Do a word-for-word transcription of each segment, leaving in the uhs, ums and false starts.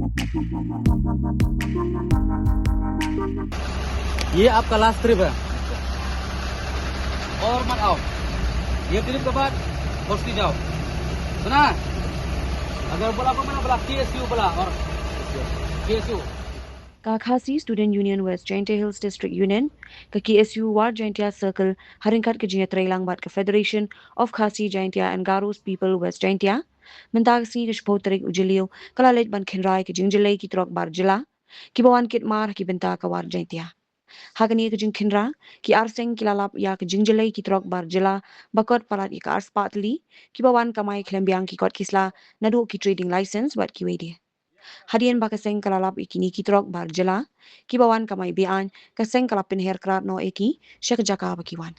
ये आपका लास्ट ट्रिप है। और मत आओ। ये ट्रिप के बाद बस्ती जाओ। सुना? अगर बोला को मैंने बोला केएसयू बोला और केएसयू। Ka Khasi Student Union West Jaintia Hills District Unit, ka KSU War Jaintia Circle, ha ryngkat ka jingïatreilang bad ka Federation of Khasi Jaintia and Garo's People West Jaintia, mynta ka sngi ka shiphew tarik u Jylliew ka la leit ban khynra ïa ka jingjyllei ki trok bar jylla kiba wan kit mar ha ki bynta ka War Jaintia. Ha kane ka jingkhynra, ki arseng ki la lap ïa ka jingjyllei ki trok bar jylla ba kot palat ïa ka arspah tylli kiba wan kamai khlem biang ki kot ki sla naduh ki trading license bad kiwei de. Hadien ba ka seng ka la lap ïa kine ki trok bar jylla kiba wan kamai be-aiñ, ka seng ka la pynher krad noh ïa ki sha ka jaka ba ki wan.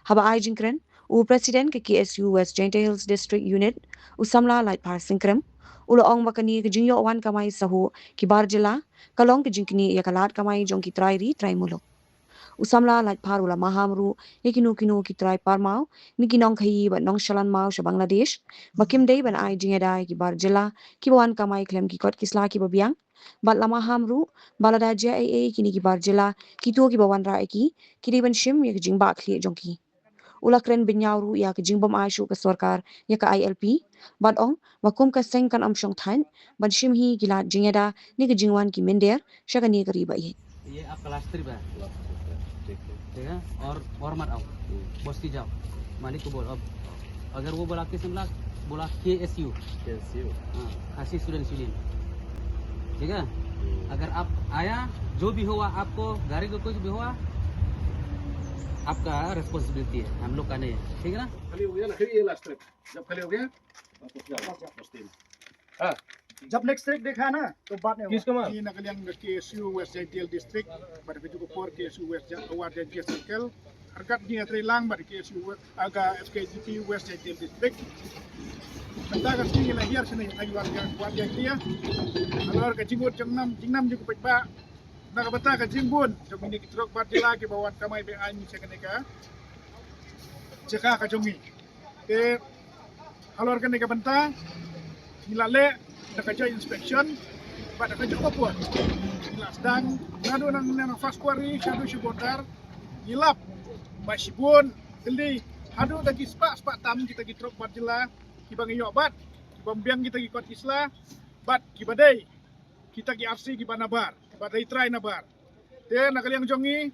Haba ai jingkren, u President ka KSU West Jaintia Hills District Unit, u samla Laitphar Syngkrem, u la ong ba kane ka jingïoh wan kamai sahuh ki bar jylla ka long ka jingknieh ïa ka lad kamai jong ki trai ri trai muluk. U samla Laitphar u la maham ruh ïa kino kino ki trai parmaw ne ki nongkhaïi bad nongshalan maw sha Bangladesh ba kim dei ban ai jingïada ïa ki bar jylla kiba wan kamai khlem ki kot ki sla kiba biang, bad la maham ruh ba lada jia ei ei kine ki bar jylla kito kiba wanrah ïa ki, ki dei ban shim ïa ka jingbakla jong ki. U la kren bynñiaw ruh ïa ka jingbym ai shuh ka sorkar ïa ka ILP, bad ong ba kum ka seng kan ym shong thait ban shim hi ki lad jingïada ne ka jingwan ki mynder sha kane ka ri ba ïeit. ये आपका लास्ट ट्रिप है। ठीक है, और और मत आओ। बस्ती जाओ। मालिक को बोल, अब अगर वो बोला किस बोला, बोला केएसयू। केएसयू। हाँ, खासी स्टूडेंट्स यूनियन। ठीक है, अगर आप आया, जो भी हुआ आपको, गाड़ी को कुछ भी हुआ, आपका रिस्पॉन्सिबिलिटी है, हम लोग का नहीं है। ठीक है ना? खाली हो गया ना, फिर ये लास्ट ट्रिप। जब खाली हो गया, वापस जाओ। बस्ती में। हाँ। जब नेक्स्ट ट्रिप देखा ना, तो बाद में हुआ। किसको मार? Ngi na ka liang ka KSU West Jaintia District, bad ka juh ka por KSU West Jan-, War Jaintia Circle, ryngkat ngi ïatreilang bad ka KSU West, ah, ka FKJGP West Jaintia District. Mynta ka sngi ngi la hiar shane ha War Jan-, War Jaintia. Halor ka jingmut jingnam, jingnam jong u paidbah, na ka bynta ka jingbun jong kine ki trok bar jylla kiba wan kamai be-aiñ sha kane ka jaka ka jong ngi. Te halor kane ka bynta ngi la leh da ka joint inspection bad da ka juh ka por. Ngi la sdang naduh na, na, na first quarry shaduh sha border. Ngi lap ba shibun tylli haduh da ki spah spah tam kita ki trok bar jylla kiba ngi ïoh bat, kiba ym biang kita ki kot ki sla bad kiba dei kita ki arseng kiba nabar, kiba dei trai nabar. Te na ka liang jong ngi,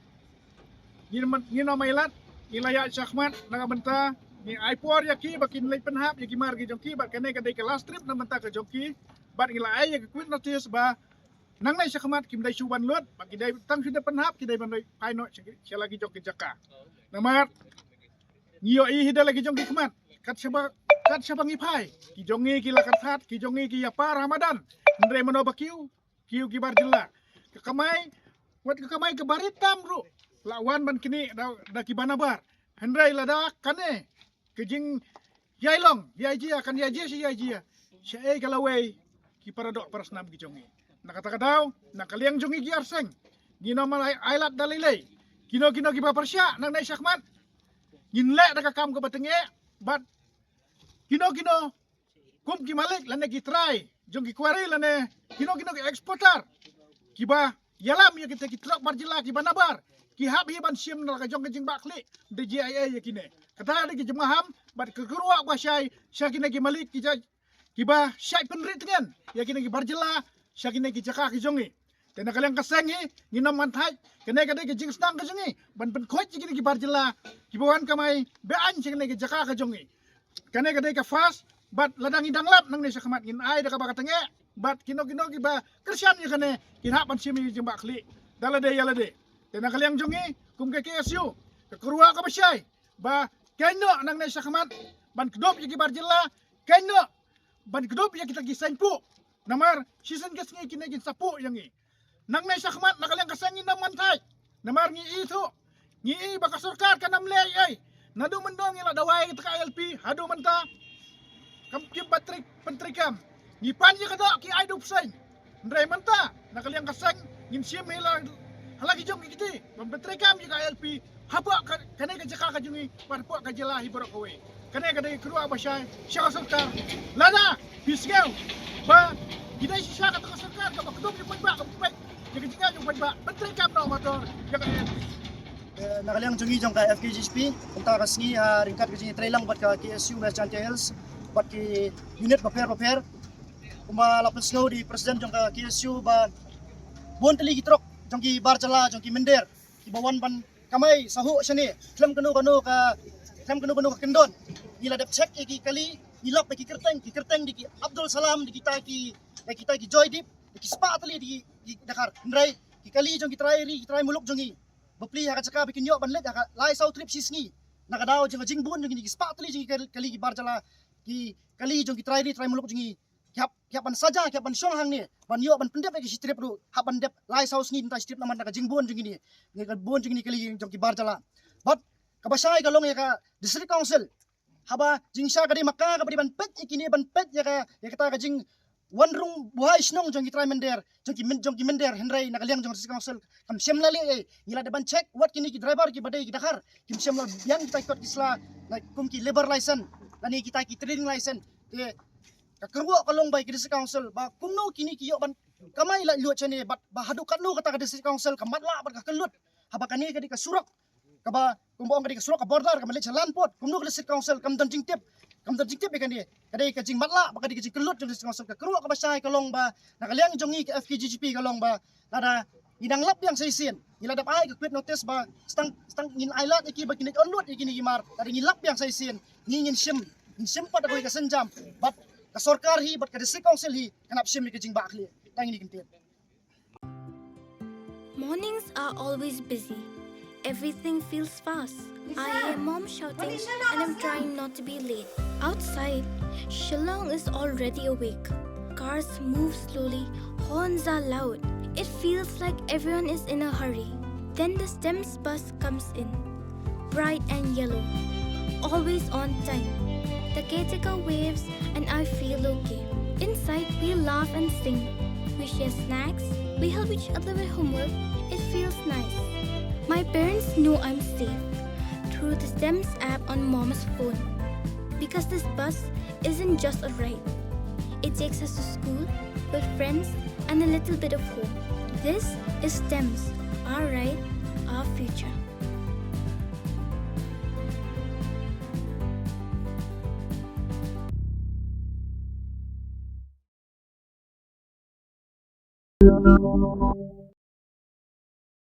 ngi man, ngi na Mailat, ngi la ïaid shakhmat na ka bynta ngi ai por ïa ki ba kin leit pynhap ïa ki mar ki jong ki, bad kane ka dei ka last trip na ka bynta ka jong ki, bad ngi la ai ïa ka quit notice ba nangne shakhmat kim dei shuh ban lut, ba ki dei tang shu dei pynhap, ki dei ban leit phai noh sha ki, sha la ki jong ki jaka. Namar ngi ïohi hi da la ki jong ki khmat, kat shaba, kat shaba ngi phai, ki jong ngi ki la kynthad, ki jong ngi ki ïapar ha madan. Hynrei mano ba kiew, kiew ki bar jylla. Ka kamai, wat ka kamai ka barit tam ruh la wan ban knieh da, da kiba nabar. Hynrei lada kane ka jingïailong, ïaijia, kan ïaijia shi ïaijia, shaei ka lawei ki paradoh parasnam ki jong ngi. Na kata ka daw, na ka liang jong ngi ki arseng, ngi na man ai, ai lad da lei lei. Kino kino kiba pyrshah nangne shakhmat, ngin leh da ka kam kaba tyngeh, bad kino kino kum ki malik lane ki trai jong ki quarry lane kino kino ki exporter kiba ïalam ïa kita ki trok bar jylla kiba nabar, ki hap hi ban shim na la ka jong ka jingbakla da jia ïa kine. Kata dei ka jingmaham bad ka kyrwoh ba shai sha kine ki malik ki ja-, kiba shait pynrit tngen ïa kine ki bar jylla sha kine ki jaka ki jong ngi. Te na ka liang ka seng hi, ngin ym man thait, kane ka dei ka jingsdang ka jong ngi ban pynkhuid ïa kine ki bar jylla kiba wan kamai be-aiñ sha kine ki jaka ka jong ngi. Kane ka dei ka first, bad lada ngi dang lap nangne shakhmat ngin ai da kaba ka tyngeh, bad kino kino kiba kyrshan ïa kane kin hap ban shim ïa ka jingbakla da lade ïa lade. Te na ka liang jong ngi kum ka KSU, ka kyrwoh kaba shai ba kynnoh nangne shakhmat ban kdup ïa ki bar jylla, kynnoh ban kdup ïa kita ki seng puh. Namar shisien ka sngi kine kin sa puh ïa ngi. Nangne shakhmat na ka liang ka seng ngin ym man thait. Namar ngi ithuh, ngi i ba ka sorkar kan ym leh ei ei. Naduh mynno ngi la dawai kita ka ILP haduh mynta kam kim pat pyntreikam. Ngi pan ïa ka doh ki ai dup seng. Hynrei mynta na ka liang ka seng ngin shim hi la ha la ki jong ki kti ban pyntreikam ïa ka ILP hapoh ka, kane ka jaka ka jong ngi bad hapoh ka jylla hi baroh kawei. Kane ka dei ka kyrwoh ba shai sha ka sorkar. Lada phi sngew ba Ki dei shisha kata ka sorkar kaba kdup ïa u paidbah, kaba peit ïa ka jingeh jong u paidbah. Ban treikam noh ba tor ïa ka aiñ. Eh, na ka liang jong ngi jong ka F K J G P, mynta ka sngi ha ryngkat ka jingïatreilang bad ka K S U West Jaintia Hills bad ki unit bapher bapher, kumba la pynsngew da i president jong ka K S U ba bun tylli ki trok jong ki bar jylla, jong ki mynder kiba wan ban kamai sahuh shane, khlem kano kano ka, khlem kano kano ka kyndon. Ngi la dep check ïa ki kali, ngi lap ïa ki kyrteng, ki kyrteng da ki Abdul Salam, da kita ki, da kita ki Joydeep, da ki spah tylli da ki, ki Dkhar. Hynrei ki kali jong ki trai ri, ki trai muluk jong ngi, bapli ha ka jaka ba kin ïoh ban leit ha ka lai saw trip shi sngi, na ka daw jong ka jingbun jong kine ki spah tylli jong ki kali, kali ki bar jylla, ki kali jong ki trai ri, trai muluk jong ngi, ki hap, ki hap ban saja, ki hap ban shong hangne, ban ïoh ban pyndep ïa ki shi trip ruh, hap ban dep lai saw sngi bynta shi trip namar na ka jingbun jong kine, na ka bun jong kine kali jong ki bar jylla. Bad kaba shai ka long ïa ka District Council, haba jingshisha ka dei ma ka kaba dei ban peit ïa kine, ban peit ïa ka, ïa kata ka jingwan rung buhai shnong jong ki trai mynder, jong ki myn-, jong ki mynder, hynrei na ka liang jong District Council kam shym la leh ei. Ngi la dep ban check wat kine ki driver kiba dei ki Dkhar, kim shym la biang kita ki kot ki sla na kum ki labour license lane kita ki trading license. Te ka kyrwoh ka long ba ïa ka District Council ba kumno kine ki ïoh ban kamai laitluid shane, bad ba haduh katno kata ka District Council ka matlah bad ka kyllut, haba kane ka dei ka surok kaba, kumba ong, ka dei ka surok ka border kaba leit sha Landport. Kumno ka District Council kam don jingtip, kam don jingtip ïa kane? Ka dei ka jingmatlah bad ka dei ka jingkyllut jong District Council. Ka kyrwoh kaba shai ka long ba na ka liang jong ngi ka F K J G P ka long ba lada ngi dang lap biang sa shisien, ngi la dep ai ka quit notice ba stang, stang ngin ai lad ïa ki ba kin leit onluid ïa kine ki mar. Lada ngi lap biang sa shisien, ngi ngin shim, ngin shim pat da kawei ka sienjam, bad ka sorkar hi bad ka District Council hi kan hap shim ïa ka jingbakla. Tang ine i kyntien. Mornings are always busy. Everything feels fast. I hear mom shouting and I'm trying not to be late. Outside, Shillong is already awake. Cars move slowly, horns are loud. It feels like everyone is in a hurry. Then the STEMS bus comes in. Bright and yellow. Always on time. The caretaker waves and I feel okay. Inside, we laugh and sing. We share snacks. We help each other with homework. It feels nice. My parents know I'm safe through the STEMS app on mom's phone. Because this bus isn't just a ride, it takes us to school, with friends, and a little bit of hope. This is STEMS, our ride, our future.